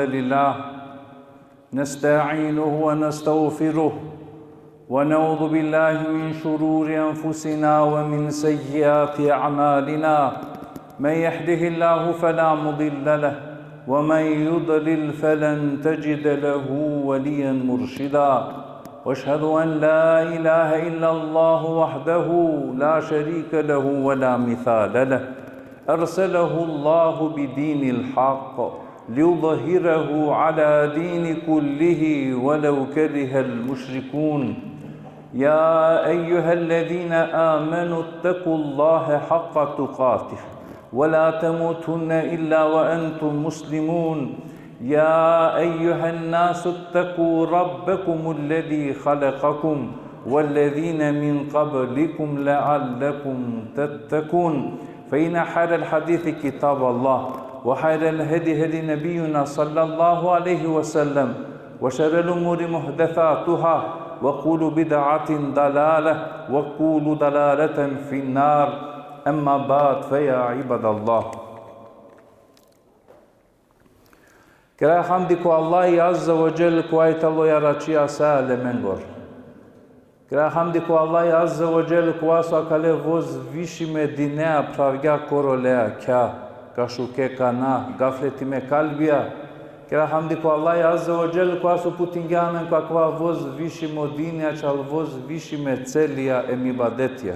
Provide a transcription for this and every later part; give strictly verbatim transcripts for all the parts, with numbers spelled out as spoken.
لله نستعينه ونستغفره، ونعوذ بالله من شرور أنفسنا ومن سيئات أعمالنا. من يهده الله فلا مضل له، ومن يضلل فلن تجد له وليا مرشدا. وأشهد أن لا إله إلا الله وحده لا شريك له ولا مثال له. أرسله الله بدين الحق ليظهره على دين كله ولو كره المشركون. يا أيها الذين آمنوا اتقوا الله حق تقاته ولا تموتن إلا وأنتم مسلمون. يا أيها الناس اتقوا ربكم الذي خلقكم والذين من قبلكم لعلكم تتقون. فإن خير الحديث كتاب الله، وخير الهدي هدي نبينا صلى الله عليه وسلم، وشر الأمور محدثاتها، وكل بدعة ضلالة، وكل ضلالة في النار. أما بعد، فيا عباد الله. Kera hamdi ko Allahi Azze ve Dželle, kova i talo jaračija sa alemengoro. Kera hamdi ko Allahi Azze ve Dželle, kova so akale vozvišime dinea phravgja koro lea kja, ka šuke kana, gafletime kalbija. Kera hamdi ko Allahi Azze ve Dželle, kova so uputingja amen ko akava vozvišimo dinea, čal vozvišime celija em ibadetija.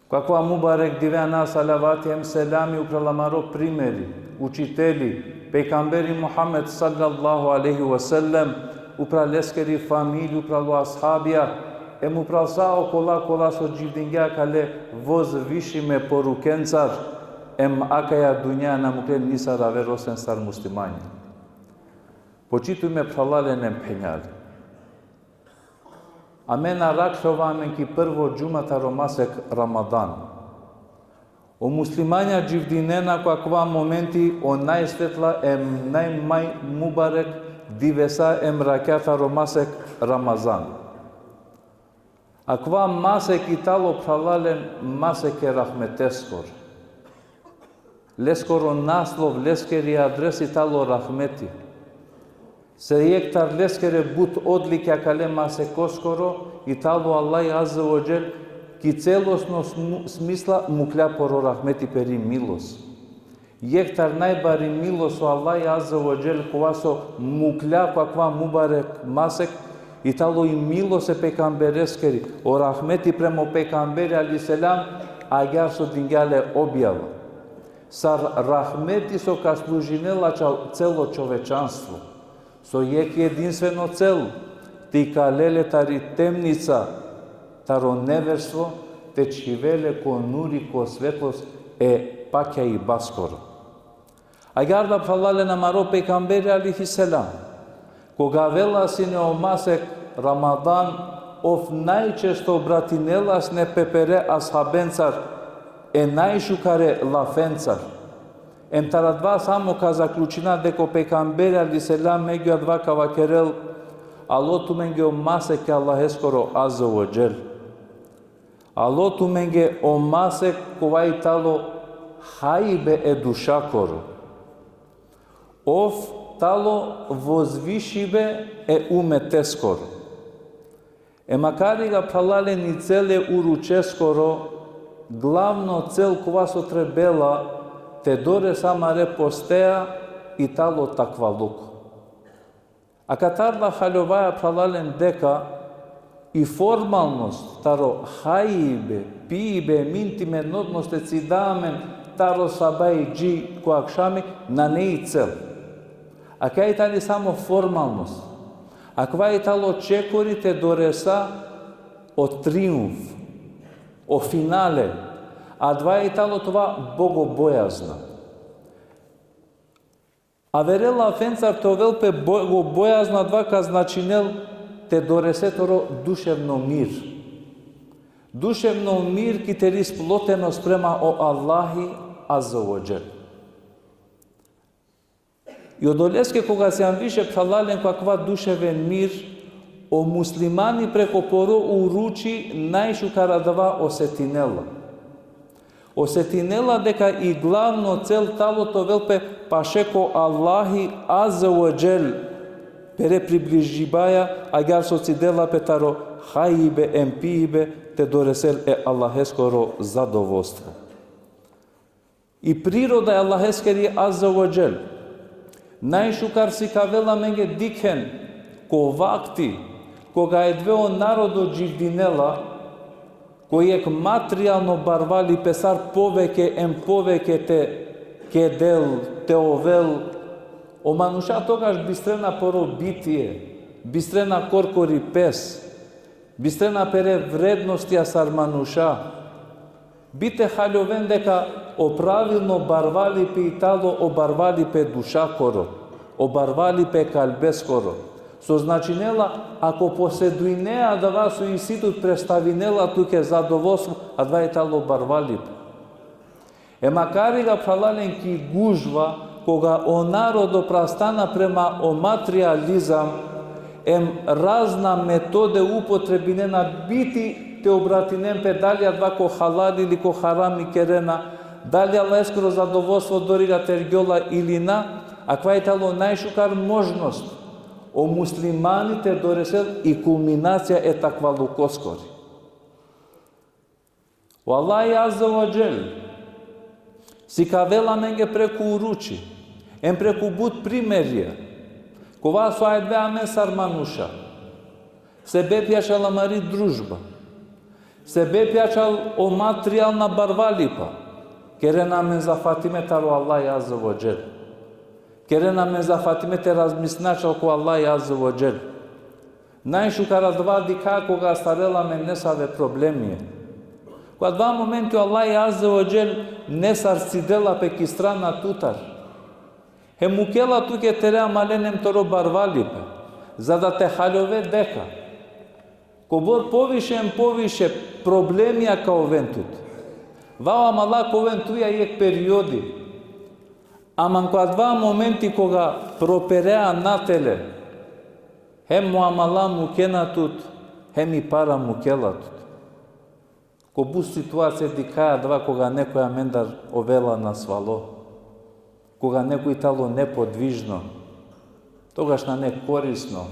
Ko akava mubarek dive ana salavati em selami upral amaro primeri, učiteli, pejgamberi Muhammed sallallahu alejhi ve sellem, upral leskeri familija, upral o ashabija, em upral sa okola kola so dživdingja akale vozvišime porukencar, em akaja dunja na mukle nisar aver osven sar muslimanja. Počitujme phralalen em phenjalen. Amen arakhlova amen ki prvo džuma taro masek Ramadan. O muslimanja dživdinena ko akava momenti o najsvetla em najmaj mubarek divesa em rakja taro masek Ramazan. Akava masek i talo phralalen masek e rahmeteskoro. Leskoro naslov, leskeri adres i talo rahmeti. Se jekh tar leskere but odlikja akale masekoskoro, i talo Allahi Azze ve Dželle ki celosno smu-, smisla muklja poro rahmeti, peri milos. Jekh tar najbari milos o Allahi Azze ve Dželle, kova so muklja ko akava mubarek masek, i talo i milos e pejgambereskeri, o rahmeti prema o pejgamberi alejhi selam, agjaar so dingja le objava. Sar rahmeti so ka služinela čal celo čovečanstvo. So jekh jedinstveno cel, te ikale le tari temnica, taro neverstvo, te čhive le ko nuri, ko svetlost e pakjaibaskoro. Agjaar da phralalen amaro pejgamberi alejhi selam, koga avela sine o masek Ramadan, ov najčesto obratinela sine pe pere ashabencar, e najšukare lafencar. Em taro adava samo ka zaključina deka o pejgamberi alejhi selam megju adava ka vakerel: Alo tumenge o masek e Allaheskoro Azze ve Dželle. Alo tumenge o masek kova i talo hajbe e dušakoro. Ov talo vozvišibe e umeteskoro. E makari ga phralalen i cele uručeskoro, glavno cel kova so trebela te doresa amare postea i talo takvaluk. Akatar da haljovaja phralalen deka i formalnost taro hajbe, pibe, mintimen odnos te cida amen taro sabaj dži ko akšami, nane i cel. Akaja i tani samo formalnost. Akava i talo čekori te doresa o triumf, o finale, adava i talo tova bogobojazna. Avere lafencar te ovel pe bogobojazna, adava ka značinel te dorese toro duševno mir. Duševno mir ki teri splotenost prema o Allahi Azze ve Dželle. I odoleske koga sian više phralalen ko akava duševen mir, o muslimani preko poro uruči najšukar adava osetinela. Osetinela deka i glavno cel talo te ovel pe paše ko Allahi Azze ve Dželle, pere približibaja, agjaar so cidela pe taro hajbe em pijbe te doresel e Allaheskoro zadovolstvo. I priroda e Allaheskeri Azze ve Dželle najšukar sikavela amenge dikhen ko vakti koga edve o narodo dživdinela ko jekh materijalno barvalipe, sar poveke em poveke te kedel, te ovel. O manuša togaš bistrena poro bitie, bistrena korkori pes, bistrena pere vrednostija sar manuša. Bi te haljoven deka o pravilno barvalipe i talo o barvalipe dušakoro, o barvalipe kalbeskoro. So značinela, ako posedujne adava so isi tut, predstavinela tuke zadovolstvo, adava i talo barvalipe. E makari ga phralalen ki gužva, koga o narodo prastana prema o materializam, em razna metode upotrebinena biti te obratinen pe, dali adava ko halal ili ko haram ikerena, dali Allaheskoro zadovolstvo doriga tergjola ili na, akava i talo najšukar možnost o muslimani te doresel i kulminacija e takvalukoskori. O Allahi Azze ve Dželle sikavela amenge preku uruči, em preku but primerija, kova so edve amen sar manuša, sebepi ačhal amari družba, sebepi ačhal o materijalna barvalipa, kerena amen zafatime taro Allahi Azze ve Dželle. Kerena amen zafatime te razmisline ačhal ko Allahi Azze ve Dželle. Najšukar adava dikha koga astarela amen nesave problemija. Ko adava momenti o Allahi Azze ve Dželle nesar cidela pe ki strana tutar. Hem mukela tuke tere amalen em toro barvalipe, za da te haljove deka kobor poviše em poviše problemija ka oven tut. Va o amala ka oven tuja jekh periodi. Ama ko adava momenti koga properea natele, hem o amala mukena tut, hem i para mukela tut. Ko but situacija dikhaja adava koga nekoj amendar ovela nasvalo, koga nekoj talo nepodvižno, togaš nane korisno,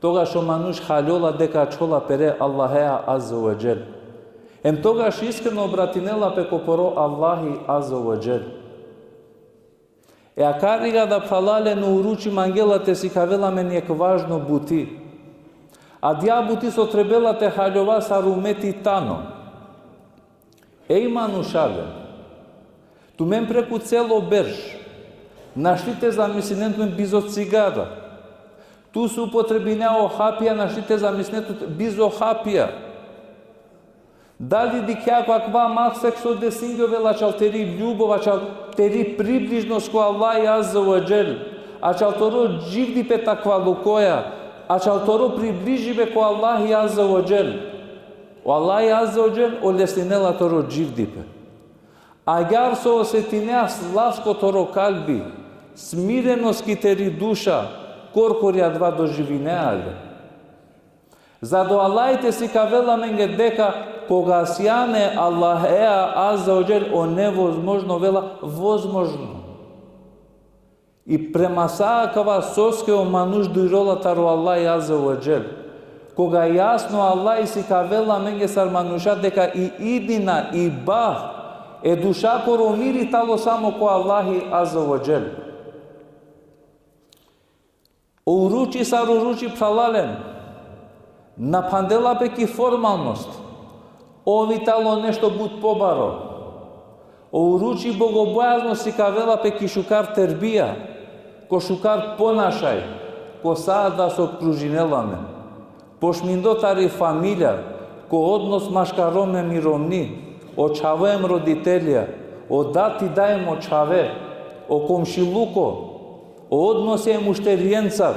togaš o manuš haljola deka ačhola pere Allahea Azze ve Dželle. Em togaš iskreno obratinela pe ko poro Allahi Azze ve Dželle. E akariga da phralalen o uruči mangela te sikavel amen jekh važno buti. Adija buti so trebela te haljova sar umeti tano. Ej manušalen, tumen preku celo berš našti te zamislinen tumen bizo cigara. Tu so upotrebinea o hapija, našti te zamislinen tut bizo hapija. Dali dikhea ko akava masek so desingjovela ačhal teri ljubov, ačhal teri približnost ko Allahi Azze ve Dželle, ačhal toro dživdipe takvalukoja, ačhal toro približibe ko Allahi Azze ve Dželle. O Allahi Azze ve Dželle olesninela toro dživdipe. Agjaar so osetinea slas ko toro kalbi, smirenost ki teri duša, korkori adava doživinea le. Za da o Allahi te sikavel amenge deka koga sijan e Allahea Azze ve Dželle, o nevozmožno ovela vozmožno. I prema sa akava soske o manuš dujrola taro Allahi Azze ve Dželle. Koga jasno Allahi sikavela amenge sar manuša deka i idnina, i bah e dušakoro miri talo samo ko Allahi Azze ve Dželle. O uruči sar uruči, phralalen, na phandela pe ki formalnost. Ov i talo nešto but pobaro. O uruči bogobojazno sikavela pe ki šukar terbija, ko šukar ponašaj, ko sa adava so opkružinela amen. Pošmindo tari familija, ko odnos maškaro em i romni, o čhavo em roditelja, o dad i daj em o čhave, o komšiluko, o odnosi e mušterijencar.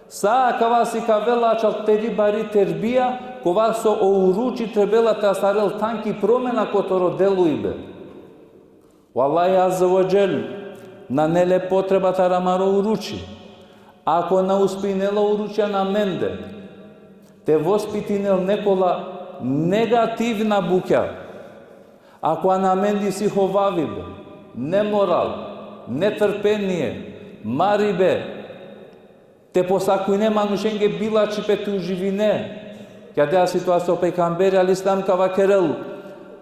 Sa akava sikavela ačhal teri bari terbija, kova so o uruči trebela te astarel than ki promena ko toro delujbe. O Allahi Azze ve Dželle nane le potreba taro amaro uruči. Ako na uspinela uručija na amende te vospitinel nekola negativna bukja, ako na amende isi hovavibe, nemoral, netrpenie, maribe, te posakujne manušenge bilačhipe te uživine. Ki adaja situacija o pejgamberi alejhi selam ka vakerel: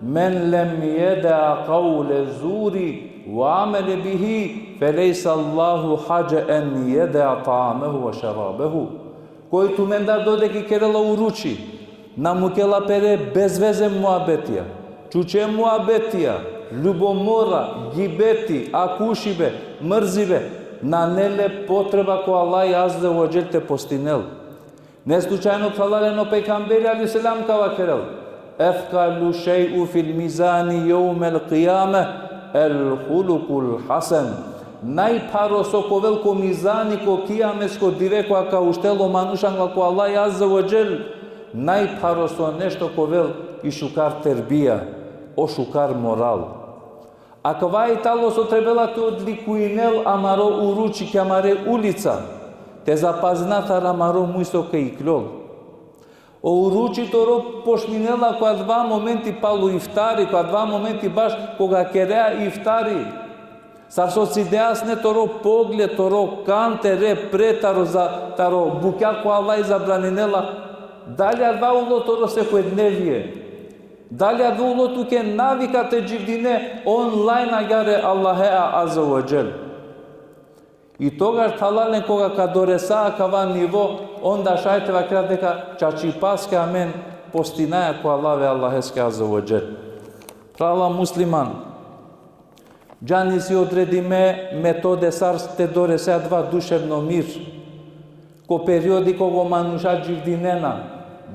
"Men lem jeda'a kavle zuri ve amele bihi, felejse Allahu hadže en jeda'a ta'amehu ve šerabehu." Koj tumendar dodeka kerela uruči, na mukela pere bezveze muabetija, čuče muabetija, ljubomora, gibeti, akušibe, mrzibe, nane le potreba ko Allah azze ve dželle te postinel. Ne slučajno, phralalen, o pejgamberi alejhi selam ka vakerel: "Ethkalu šej'u fil mizani jevmel kijame, el hulukul hasen." Najpharo so ka ovel ko mizani ko kijamesko dive, koga ka uštel o manuš angla ko Allah azze ve dželle, najpharo so nešto ka ovel i šukar terbija, o šukar moral. Akava i talo so trebela te odlikujnel amaro uruči ki amare ulica, te zapazina taro amaro muj so ka iklol. O uruči toro počminela ko adava momenti palo iftari, ko adava momenti baš koga kerea iftari. Sar so cidea sine toro pogled, toro kan te re pre taro za, taro bukja ko Allah zabraninela. Dali adava ulo toro sekojdnevie? Dali adava ulo tuke navika te dživdine online agjaar e Allahea azze ve dželle? I togaš, phralalen, koga ka doresa akava nivo, onda šaj te vakera deka čačipaske amen postinaja ko Allah e Allaheske azze ve dželle. Phrala musliman, džan isi odredime metode sar te dorese adava duševno mir. Ko periodi koga o manuša dživdinena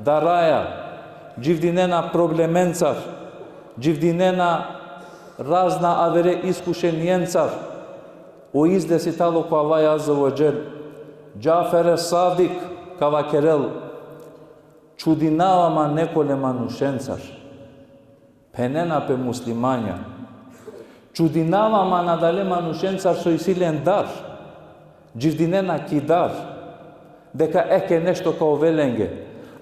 daraja, dživdinena problemencar, dživdinena razna avere iskušeniencar, o izlez i talo ko Allah azze ve dželle. Džafer es-Sadik ka vakerel: "Čudinava man nekole manušencar." Phenena pe muslimanja: "Čudinava man adale manušencar so isi len dar, dživdinena ki dar, deka eke nešto ka ovel lenge.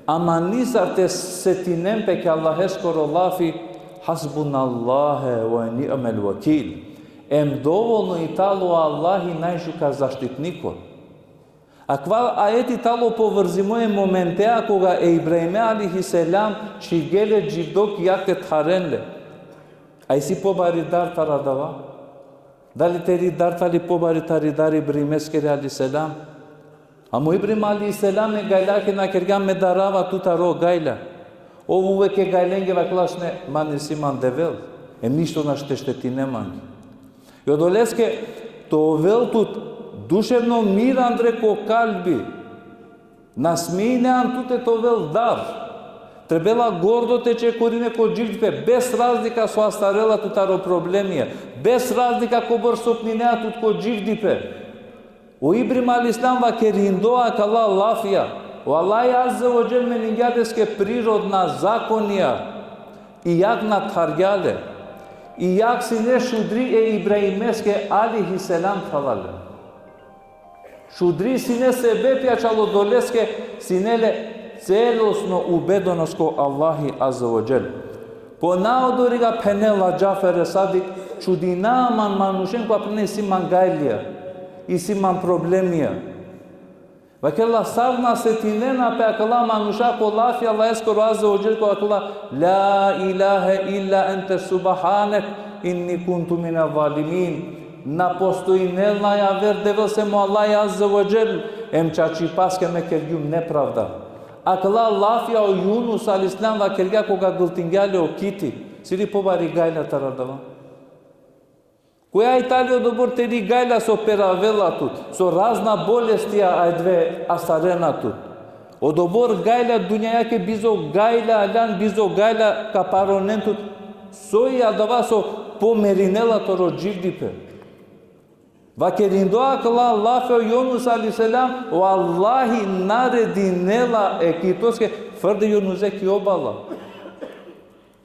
Ama nisar te setinen pe ki Allaheskoro lafi: Hasbunallahi ve ni'mel vekil. Em dovolno i talo Allahi najšukar zaštitniko." Akava ajeti talo povrzimo e momentea koga e Ibrahime alejhi selam čhivgje le dživdo ki jag te tharen le. A isi pobari dar taro adava? Dali teri dar tali pobari tari dar Ibrahimeskeri alejhi selam? Ama o Ibrahim alejhi selam e gajlake na kergja: "Me darava tut taro gajla." Ov uvek e gajlenge vakerela sine: "Man isi man Devel, em ništo našti te štetine mange." I odoleske te ovel tut duševno mir andre ko kalbi. Na smeji nean tute te ovel dar. Trebela gordo te čekorine ko dživdipe, bez razlika so astarela tut taro problemija, bez razlika kobor sopninea tut ko dživdipe. O Ibrahim alejhi selam vakerindo akala lafija. O Allah azze ve dželle meningja leske prirodna zakonija. I jag na thargja le. I jag sine šudri e Ibrahimeske alejhi selam, phralalen. Šudri sine sebepi, a čalo odoleske sine le celosno ubedenost ko Allahi azze ve dželle. Ponadoriga phenela Džafer es-Sadik: "Čudinava man manušen koga phenena isi man gajlija, isi man problemija." Vakerela: "Sar na setinena pe akala manuša ko lafi Allaheskoro azze ve dželle, koga vakerela: La ilahe illa ente subhanek, inni kuntu mine zalimin." Na postojnela javer Devel sem o Allah azze ve dželle, em čačipaske me kergjum nepravda. Akala lafija o Junus alejhi selam vakergja koga gultingja le o kiti. Siri pobari gajla taro adava? Koja i tali odobor teri gajla so peravela tut, so razna bolestija ajde astarena tut? Odobor gajla dunjajake, bizo gajla aljan, bizo gajla ka paronen tut. Soj adava so pomerinela toro dživdipe? Vakerindo akala lafi o Junus alejhi selam, o Allahi naredinela e kitoske: "Frde Junuse ki obala."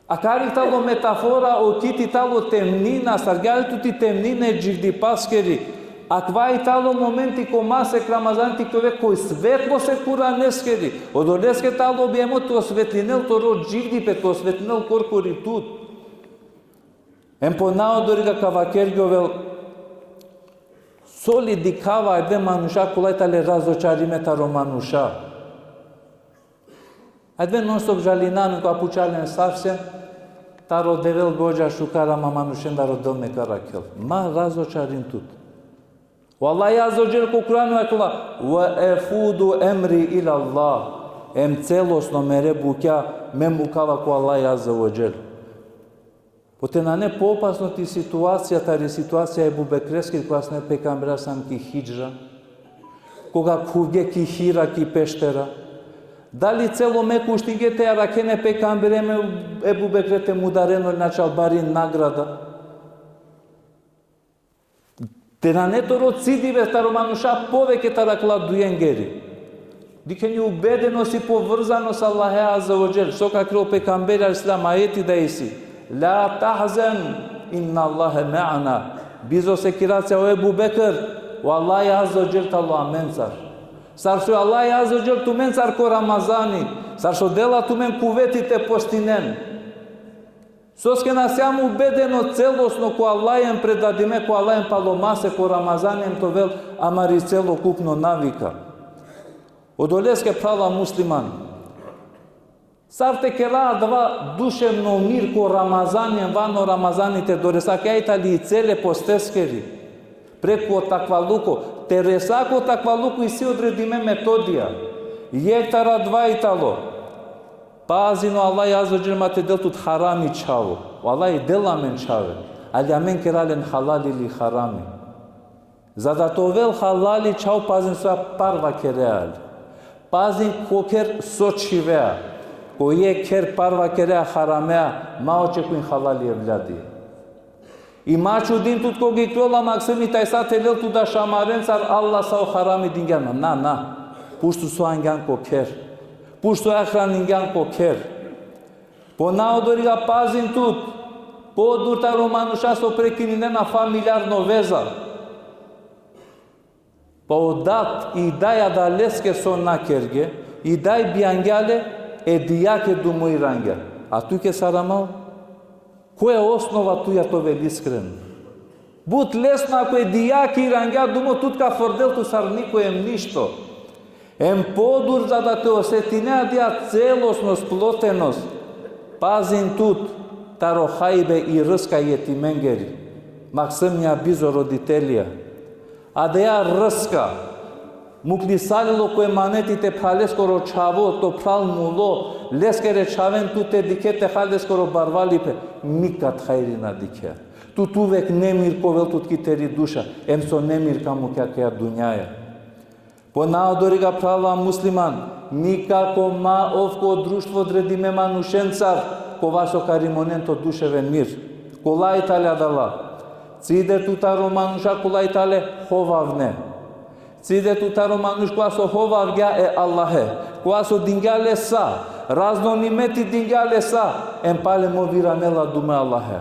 Akari talo metafora, o kiti talo temnina, astargja le tut i temnina e dživdipaskeri. Akava i talo momenti ko masek Ramazan te ove ko svetlo e Kuraneskeri. Odoleske talo objavimo te osvetlinel toro dživdipe, te osvetlinel korkori tut. Em ponadoriga ka vakergjovel: So li dikhava avdive manuša kola i tale razočarime taro manuša. Avdive non-stop žalina amen, koga puča len sar sen, taro Devel boža šukar, ama manušen taro Devel me ka arakhel. Ma razočarin tut. O Allah azze ve dželle ko Kur'ani vakerela: "Ve efudu emri ila Allah." Em celosno mere bukja me mukava ko Allah azze ve dželle. Po te nane poopasno ti situacija tari situacija e Ebu Bekreske, koga sine pejgamberi sam ki hidžra, koga khuvge ki Hira, ki peštera. Dali celo Meka uštinge te arakhena e pejgambere em Ebu Bekre te mudaren ole, na čal bari nagrada. Te nane toro cidibe taro manuša poveke taro akala dujengeri. Dikhen i ubedenost i povrzano sa Allahe azze ve dželle. So ka kerel o pejgamberi alejhi selam, ajeti da isi: "La tahzen, inna Allahe me'ana." Bizo sekiracija, o Ebu Bekr, o Allah azze ve dželle tano amencar. Sar so o Allah azze ve dželle tumencar ko Ramazani, sar so dela tumen kuveti te postinen. Soske na sijam ubedeno celosno ko Allah em predadime ko Allah em palo mase ko Ramazani em te ovel amari celokupno navika. Odoleske, phrala musliman, sar te kera adava duševno mir ko Ramazani em van o Ramazani te doresa, akaja i tali cel e posteskeri. Preko takvaluko, te resa ko takvaluko isi odredime metodija. Jekh taro adava i talo: pazin, o Allah azze ve dželle ma te del tut harami čhavo. O Allah dela amen čhave, ali amen kera len halali ili harami. Za da te ovel halali čhavo, pazin so par vakerea le. Pazin ko kher so čhivea. Ko jekh kher par vakerea haramea, ma očekuin halali evladi. I ma čudin tut koga ikljola maksimi tajsa te lel tut da šamarencar, Allah sa o harami dingjan. Na, na. Puč tu so angjan ko kher. Puč tu so hraningjan ko kher. Ponaodoriga pazin tut podur taro manuša so prekininena familijarno veza. Pa o dat i daj adaleske so na kerge, i daj bijangja le, e dijake dumo irangja. A tuke sar amal? Koja e osnova tuja te ovel iskren? But lesno, ako e dijake irangja dumo, tut ka frdel tu sar niko em ništo. Em podur, za da te osetine adaja celosnost, plotenost, pazin tut taro hajbe i rska e jetimengeri. Maksumnja bizo roditelija. Adaja rska muklisalilo ko emaneti te phraleskoro čhavo, to phral mulo, leskere čhaven tut te dikhe te ha leskoro barvalipe, nikad hajri na dikhe. Tut uvek nemir ka ovel tut ki teri duša, em so nemir ka mukha akaja dunjaja. Ponaodoriga, phrala musliman, nikako ma ov ko društvo odredime manušencar, kova so ka rimonen to duševen mir. Kola i tale adala? Cide tu taro manuša kola i tale hovavne. Cide tu taro manuš kova so hovavgja e Allahe, kova so dingja le sa, razno nimeti dingja le sa, em pale mo viranela dumo e Allahe.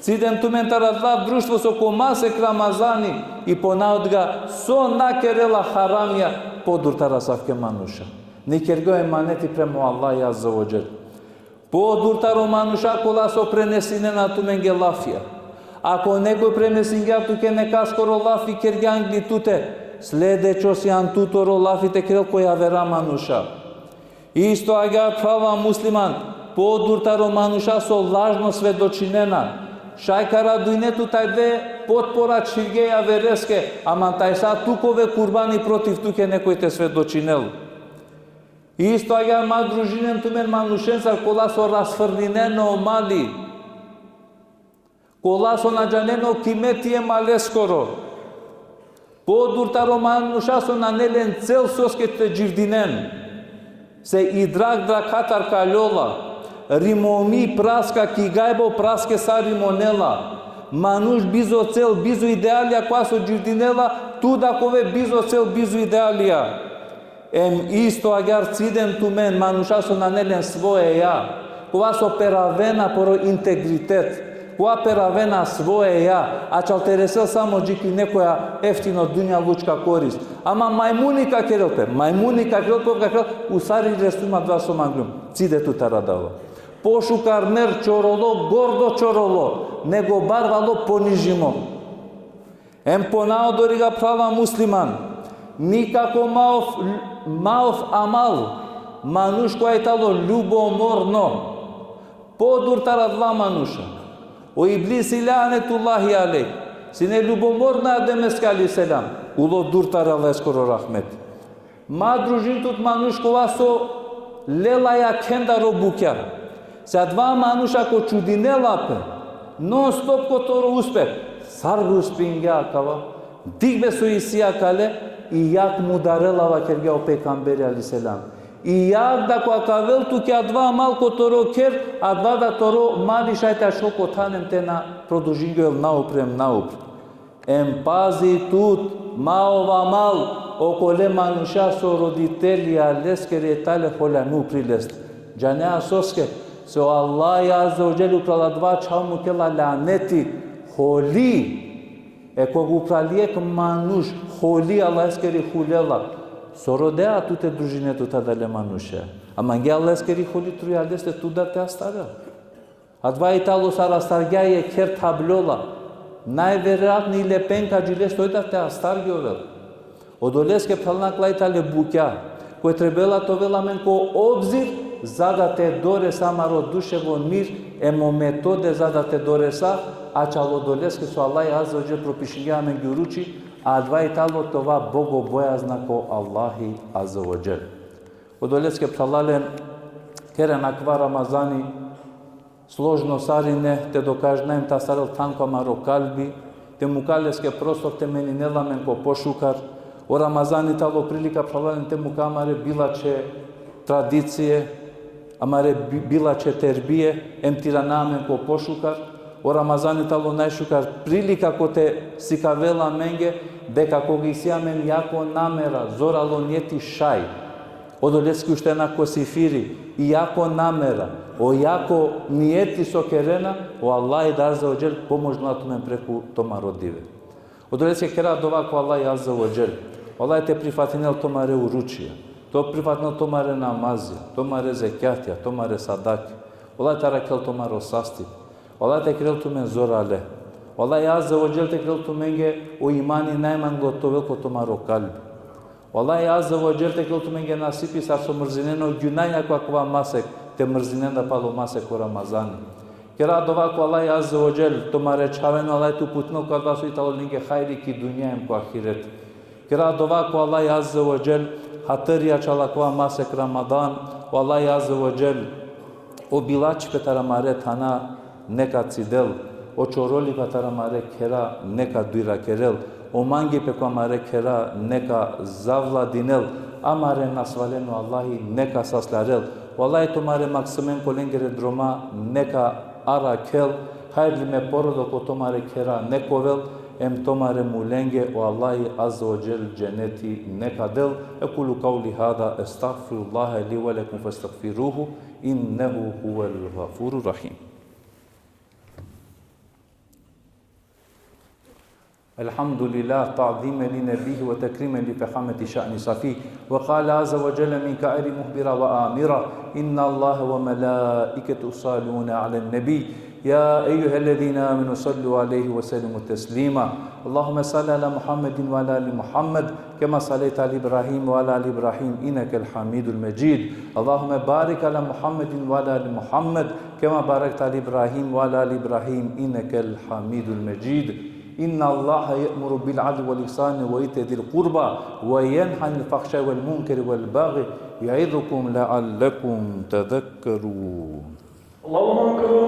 Ciden tumen taro adala društvo so ko masek Ramazani i ponaodoriga so na kerela haramija podur taro asavke manuša. Ne kergja o emaneti prema o Allah azze ve dželle. Podur taro manuša kola so prenesinena tumenge lafija. Ako nekoj prenesingja tuke nekaskoro lafi, kergja angli tute, sledećo sian tu toro lafi te kerel ko javera manuša. Isto agjaar, phrala musliman, podur taro manuša so lažno svedočinena. Šaj ka radujne tut, ajde, potpora čhivge javereske, ama tajsa tu ka ove kurbani protiv tuke nekoj te svedočinel. Isto agjaar, ma družinen tumen manušencar kola so rasfrlinena o mali. Kola so na džanena o kimeti e maleskoro. Podur taro manuša so nane len cel soske te dživdinen. Se i drak drakhatar kaljola. Rimomi praska ki gajba, o praske sa rimonela. Manuš bizo cel, bizo idealija koja so dživdinela, tu da ka ove bizo cel, bizo idealija. Em isto agjaar ciden tumen manuša so nane len svoje ja, kova so peravena poro integritet, kova peravena svoje ja, ačhal te resel samo dži ki nekoja eftino dunjalučka korist. Ama majmuni ka kerel pe, majmuni ka kerel pe, ka kerel, u sar i resum adava so mangljum. Cide tu taro adava. Pošukar mer čorolo, gordo čorolo, nego barvalo, ponižimo. Em ponaodoriga, phrala musliman, nikako maof, maof amal manuš kova i talo ljubomorno, podur taro adala manuša. O Iblisi, lanetullahi alejh, sine ljubomorno e Ademeske alejhi selam, ulo dur taro Allaheskoro rahmet. Ma družin tut manuš kova so lela jakhendar o bukja. Se adava manuš ako čudinela pe non stop ko toro uspeh, sar bi uspingja akava, dikh be so isi akale, i jak mudarela, vakergja o pejgamberi alejhi selam. I jak da ko ka avel tuke adava amal ko toro kher, adava da toro mali šaj te ačhol ko than em te na produžingjovel naupre em naupre. Em pazi tut, maof amal okole manuša so roditelja leskere i tale holjami upri leste. Džanea soske? Se o Allah azze ve dželle upral adava čhavo mukela laneti, holi. E koga upral jekh manuš holi Allaheskeri hulela, so rodea tut te družine tut adale manuše? A mangea Allaheskeri holi trujal leste, tu da te astarel. Adava i talo sar astargja jekher tablola. Najverojatno i lepenka dži leste, oj da te astargjovel. Odoleske, phralalen, akala i tale bukja koje trebela te ovel amen ko obzir, za da te doresa amaro duševno mir, em o metode za da te doresa, ačhal odoleske so Allah azze ve dželle propišingja amenge o ruči, adava i talo te ova bogobojazna ko Allahi azze ve dželle. Odoleske, phralalen, keren akava Ramazani složno sarine, te dokažina em te astarel than ko amaro kalbi, te muka leske prostor te meninel amen ko pošukar. O Ramazani talo prilika, phralalen, te muka amare bilačhe tradicije, amare bi-, bilačhe terbije, em te irana amen ko pošukar. O Ramazani talo najšukar prilika kote sikavela amenge deka koga isi amen jako namera, zoralo nijeti šaj. Odoleske uštena ko sifiri, i jako namera, o jako nijeti so kerena, o Allah azze ve dželle pomožinela tumen preku tumaro dive. Odoleske kera dova ko Allah azze ve dželle. O Allah te prifatinel tumare oručija, te prifatinel tumare namazija, tumare zekjatija, tumare sadake. O Allah te arakhel tumaro sasti. O Allah te kerel tumen zorale. O Allah azze ve dželle te kerel tumenge o imani najmanglo te ovel ko tumaro kalbi. O Allah azze ve dželle te kerel tumenge nasipi sar so mrzinena o gjunaja ko akava masek, te mrzinen da palo masek o Ramazani. Kera dova ko Allah azze ve dželle, tumare čhaven o Allah te uputinel ko adava so i talo lenge hajri ki dunja em ko ahiret. Kera dova ko Allah azze ve dželle, hatrija čala akava masek Ramadan, o Allah azze ve dželle, o bilačhipe taro amare thana neka cidel, o čorolipa taro amare khera neka dujrakerel, o mangipe ko amare khera neka zavladinel, amare nasvalen o Allahi neka saslarel. O Allahi tumare maksimen ko lengere droma neka arakhel, hajrlime porodo ko tumare khera neka ovel, em tumare mulenge o Allahi azze ve dželle dženeti neka del. أقول قولي هذا، أستغفر الله لي ولكم فاستغفروه، إنه هو الغفور الرحيم. الحمد لله، تعظيما لنبيه وتكريما لفخامة شأن صفيه. وقال عز وجل من قائل مخبرا وآمرا: إن الله وملائكته يصلون على النبي، يا أيها الذين آمنوا صلوا عليه وسلموا تسليما. اللهم صل على محمد وعلى آل محمد كما صليت على إبراهيم وعلى آل إبراهيم إنك الحميد المجيد. اللهم بارك على محمد وعلى آل محمد كما باركت على إبراهيم وعلى آل إبراهيم إنك الحميد المجيد. إن الله يأمر بالعدل والإحسان وإيتاء ذي القربى وينهى عن الفحشاء والمنكر والبغي يعظكم لعلكم تذكرون. اللهم انقذنا